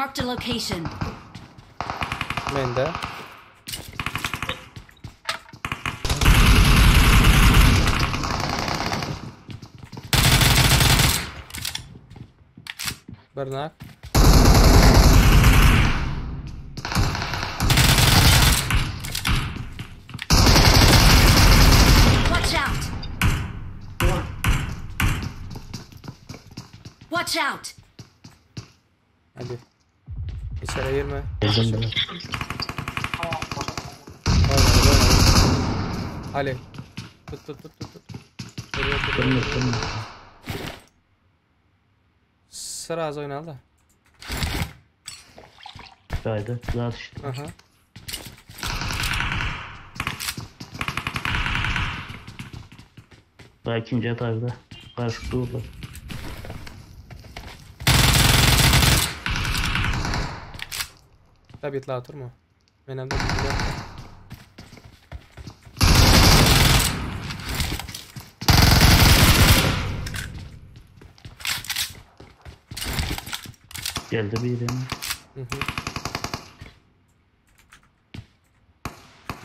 Marked a location. Mende. Bir nak. Watch out! Watch out! Hadi. İçeri girme. Geldim ben. Oyna, oyna. Ali. Tut tut tut tut tut. Duruyor, duruyor, Durma, duruyor. durma. Sıra az oynadı da. Kaydı. Zaten işte. Aha. Daha ikinci etajda. Karşı durdu. Tabii itla oturma. Menem de Geldi biri. Hı hı.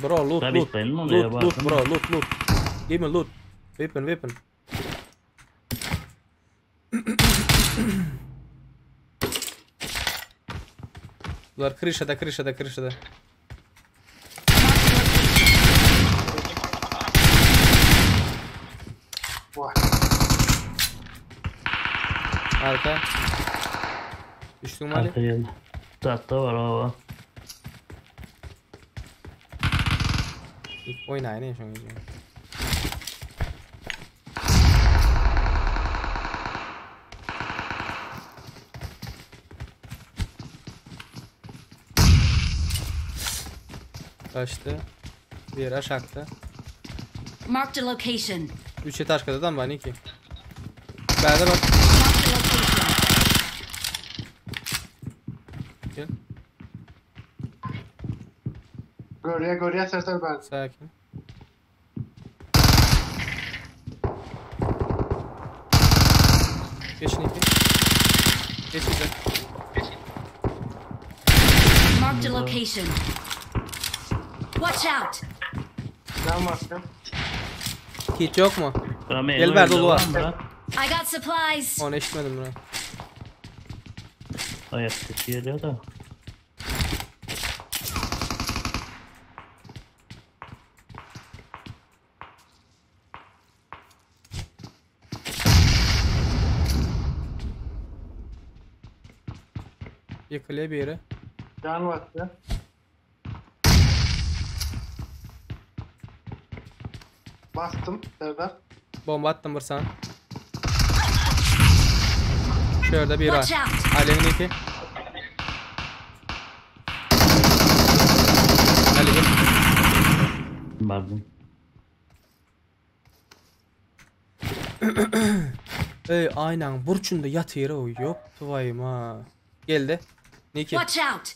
Bro loot Tabii loot. itlayın mı oraya Loot loot baktım. bro loot loot. Give me loot. Weapon weapon. Bular krişada krişada krişada. Vay. Arka. Düştün mü Ali? Arka geldi. Tahta var hava. İlk oynayın ne şu an. Kaçtı. Bir aşağıda. Marked a location. 3 etaj adam var iki. Bende bak. Marked a location. Gel. Görüye görüye Serdar ben. Sakin. Geçin iki. Geç bize. Marked a location. Watch out! Ben bastım. Kit yok mu? Rami, Gel ver dolu var. I got supplies. Onu eşitmedim buna. Ayak sesi geliyor da. Yıkılıyor bir yere. Can bastı. Bastım Serdar. Bomba attım bir sana. Şurada bir var. Watch out! Ali'nin iki. Ali gel. Pardon. Ey aynen burçunda yatıyor o yok tuvayım ha. Geldi. Niki. Watch out!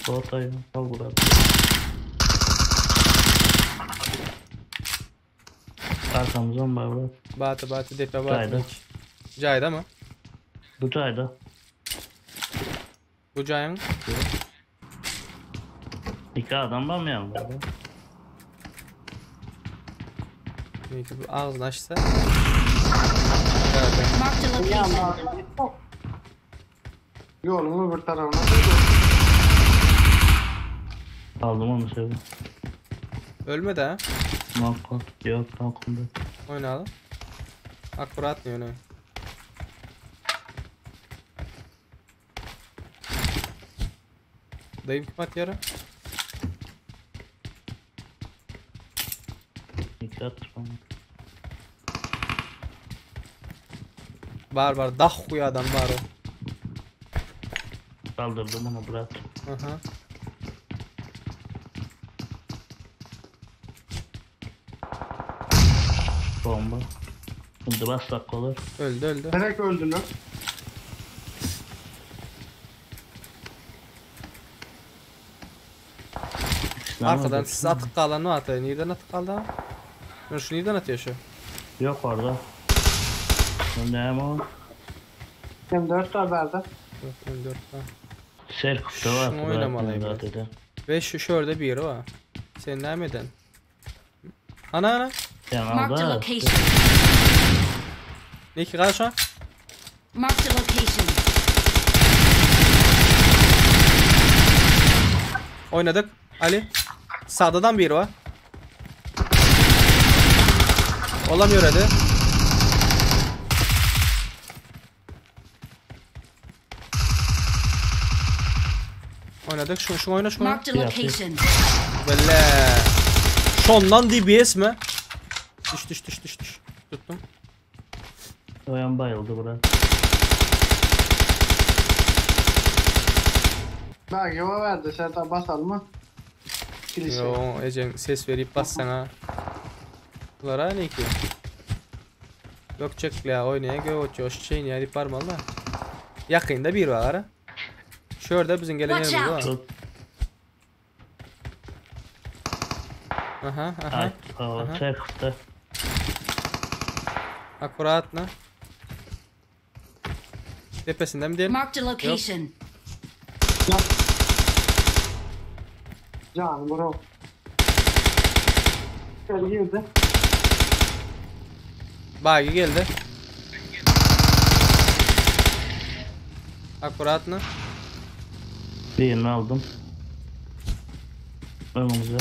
Ortaya al buraya. Arkamızdan var bırak. Batı batı depe batı. Cayda. Niki. Cayda mı? Bu cayda. Bu cayın. İki adam var mı yanında? Niki bu ağzını açsa. Evet. Marked a location. Yolun öbür tarafına koydum. Aldım onu sevdim. Ölmedi ha. Knock Yok knock Oynayalım. Akurat ne öyle. Dayım kim atıyor? İki at bana. Var var dah kuyu adam var o. Kaldırdım onu bırak. Aha. Bomba. Şimdi bassak olur. Öldü öldü. Direkt öldüler. İkisini Arkadan almadık. siz atık kalan o atıyor. Nereden atık kaldı? Ben şu nereden atıyor şu? Yok orada. Ne ama? M4 var bende. Yok M4 var. Serkufta var. Şunu oynamalı Brat, biraz. eden. Ve şu şurada biri var. Sen nereden? Ana ana. Sen Marked a aldı. location. Ne ki karşı? Marked a location. Oynadık. Ali. Sağdadan biri var. Olamıyor hadi. Oynadık. Şu, şu oyna şu oyna. Marked a location. Böyle. Şondan DBS mi? Düş düş düş düş düş. Tuttum. Oyan bayıldı brat. Belki o verdi. Serdar basalım mı? Kilise. Yo Ecem ses verip bassana. Bunlara ne ki? Yok çek ya oynaya gö oç şey ne deyip barmalı da. Yakında bir var ara. Şurada bizim gelen Watch yerimiz var. out. Tut. Aha aha. Ay, o Serkufta. Akuratna. Tepesinden mi diyelim? Marked a location. Can bro. İçeri girdi. Bagi geldi. Akuratna. Birini aldım. Önümüze.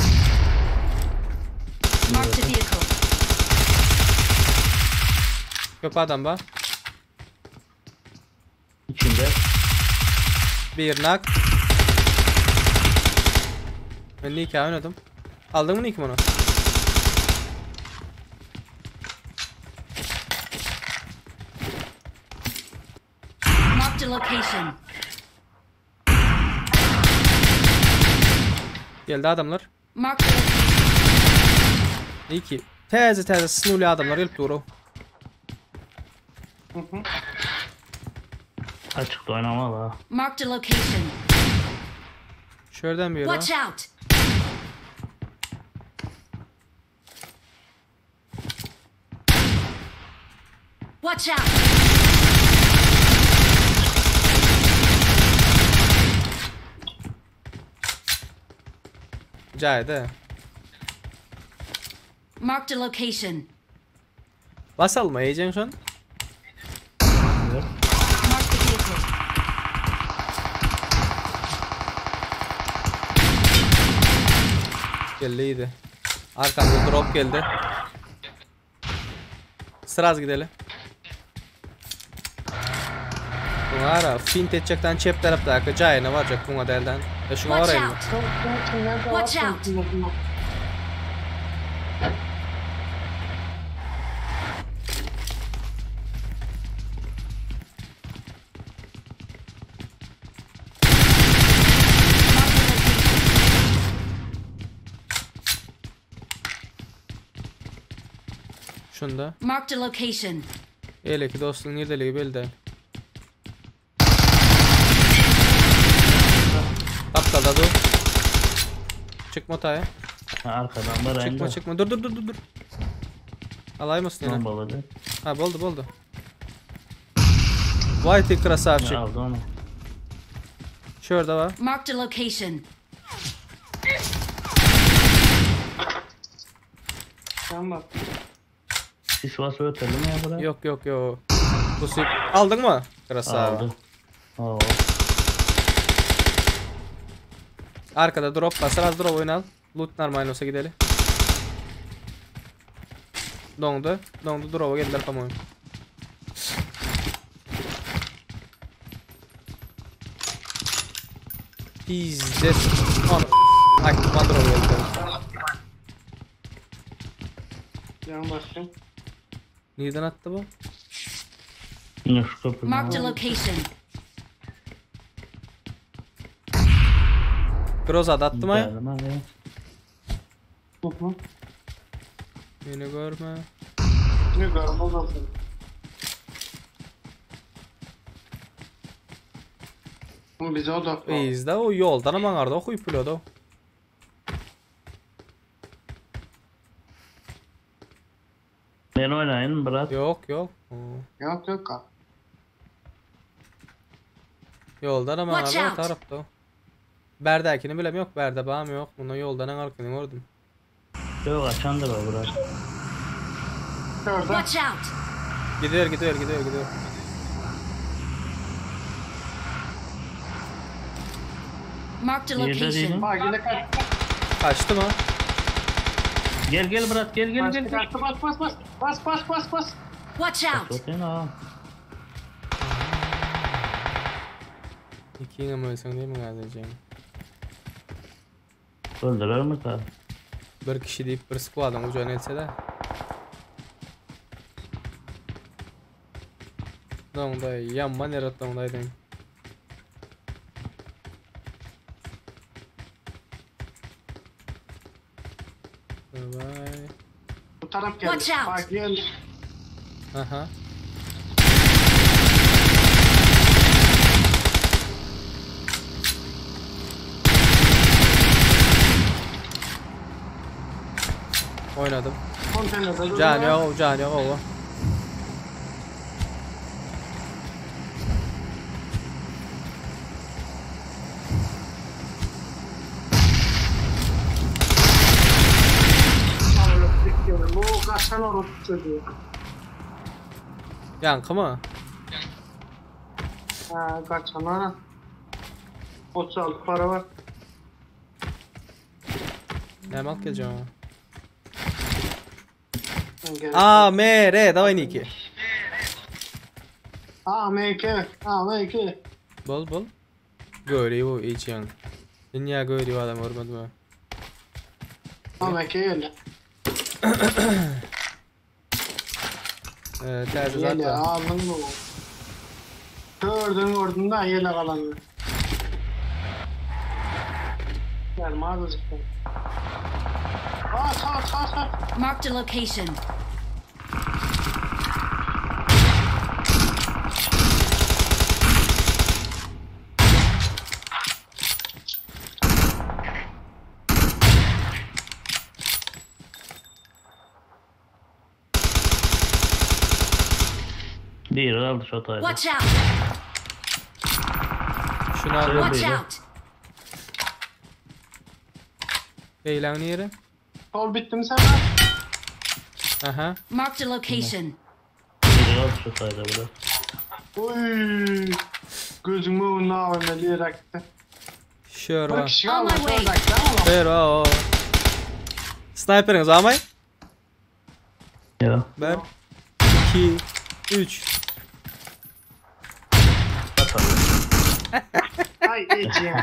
Marked a vehicle. Köp adam var. İçinde. Bir nak. Ben Nick'i oynadım. Aldın mı Nick'i bunu? Marked a location. Geldi adamlar. Marked a location. Nick'i. Təzə təzə snuli adamlar gelip duru. Hı hı. Açıkta oynamalı ha. Marked a location. Şuradan bir var. Watch out! Watch out! Caydı. Marked a location. Basalım mı Ecem son? Evet. Marked a vehicle. Geldiydi. Arkamda drop geldi. Sıraz gidelim. Bunlara fint edecekten çep tarafta cayına varacak buna derden. E şuna Watch varayım mı? out! Çok çok nerede Watch var? out. Marked a location. Şunda. Marked a location. Ele ki dostun nerdeligi belli değil. Aptalda dur. Çıkma taya. Ha, arkadan barayım Çıkma da. çıkma. Dur dur dur dur dur. Alay mısın yine? Bombaladı. Ha boldu boldu. Vay te krasavчик. Aldı onu. Şurada var. Marked a location. Can bas. Sis bas ötelim ya bırak. Yok yok yok. Bu sip aldın mı? Krasava. Aldı. Oo. Arkada drop var. Biraz drop oyna al. Loot normal olsa gidelim. Dondu. Dondu drop'a geldiler по-моему. Пиздец. Ana. Ay, drop geldi. Can basın. Nereden attı bu? Yine şu köprüden. Marked a location. Groza da attı mı? Geldim abi. Hı hı. Beni görme. Ne görmez olsun. Bu bize odaklı. Izda o yoldan ama arada okuyup biliyordu. Ben oynayın bırak. Yok yok. Oo. Yok yok. Ýoldan ama Watch aňarda out. tarapda. Bärdäkini bilem ýok, bärde bam ýok. Mundan ýoldan aňarkyny gördüm. Ýok açandyr o bura. Şurada. Watch out! Gidiyor, gidiyor, gidiyor, gidiyor. Marked a Nerede location. diýdim? Bak yine kaç. Kaçtı mı? Gel gel brat gel gel Kaçtı gel. kaçtı bas bas bas. Bas bas bas bas. Watch out! Oturayım ha. Ikiňem ölseň diýme gazyjyň. Öldürer mi ta? Bir kişi diýip bir squadyň ucuna etse de. Doňday, ýaman erat doňdaýdyň. Bye. Bu taraf geldi. Watch out. Bak geldi. Aha. Oynadım. Konteynerde durdu. Can yok, can yok oğlum. Bu kaçan orospu çocuğu. Yankı mı? Ha kaçan ha. 36 para var. Ne mal geleceğim ama. Ben gerek A M R dawaj Niki. A M K A M K. Bol bol. Göri bu içen. Dünya göri bu adam görmedim ha. A M K geldi. Ee, täze Yele zatlar. aldın mı? Gördün gördün da yele kalanı. Gelme azıcık. Aa sağ sağ sağ. Marked a location. Bir aldı şu otayda. Watch out! Şunu al. Watch Biri. out! Beylerin yeri. Sol bitti mi sen? Aha. Marked a location. Bir aldı şu otayda bura. Oy. Gözümü önüne AVM'li yere gitti. Şör Bir var. kişi On my kaldı. way. Şuradaki ama. Şör var o. Sniper'iniz var mı? Ya. 1 2 3 Atalım. Ay eceğim.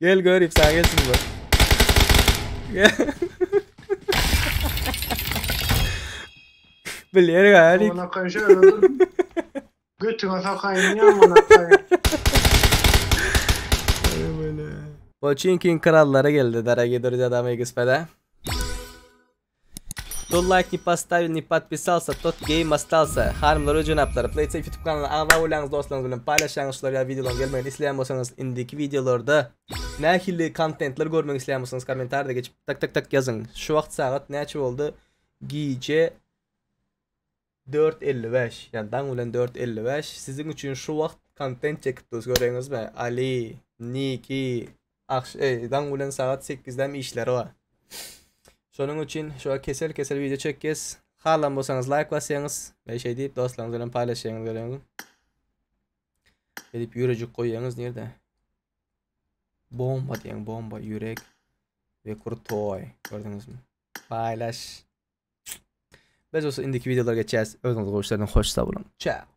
Gel göreyim sana gelsin bu. Gel. Bilýär gari. Ona koyayım şöyle dur. Götüne sokayım ya amına koyayım. Pochinkin krallara geldi дорогие друзья, дамы и господа. Кто лайк не поставил, не подписался, тот гейм остался. Hanymlar we jenaplar, PlaySafe YouTube kanalyna agza bolýaňyz dostlaryňyz bilen paýlaşýaňyz şular ýaly wideolaryň gelmegini isleýän bolsaňyz indiki wideolarda nähili kontentler görmek isleýän bolsaňyz kommentariýada geçip tak tak tak ýazyň. Şu wagt sagat näçe boldy? Gije 4.55. Ýani daň bilen 4.55. Siziň üçin şu wagt kontent çekip durus göreňizmi? Ali, Niki, akş e, daň bilen sagat 8-den işleri bar. Şonuň üçin şu kesel kesel video çekýäs. Halan bolsaňyz like basýaňyz we şey diýip dostlaryňyz bilen paýlaşýaňyz göreňiz. Edip ýürecik goýýaňyz nirde? Bomba diýen bomba ýürek we krutoy. Gördüňizmi? Paýlaş. Biz bolsa indiki videolara geçýäs. Özüňizi goşlaryň hoş sag boluň. Ciao.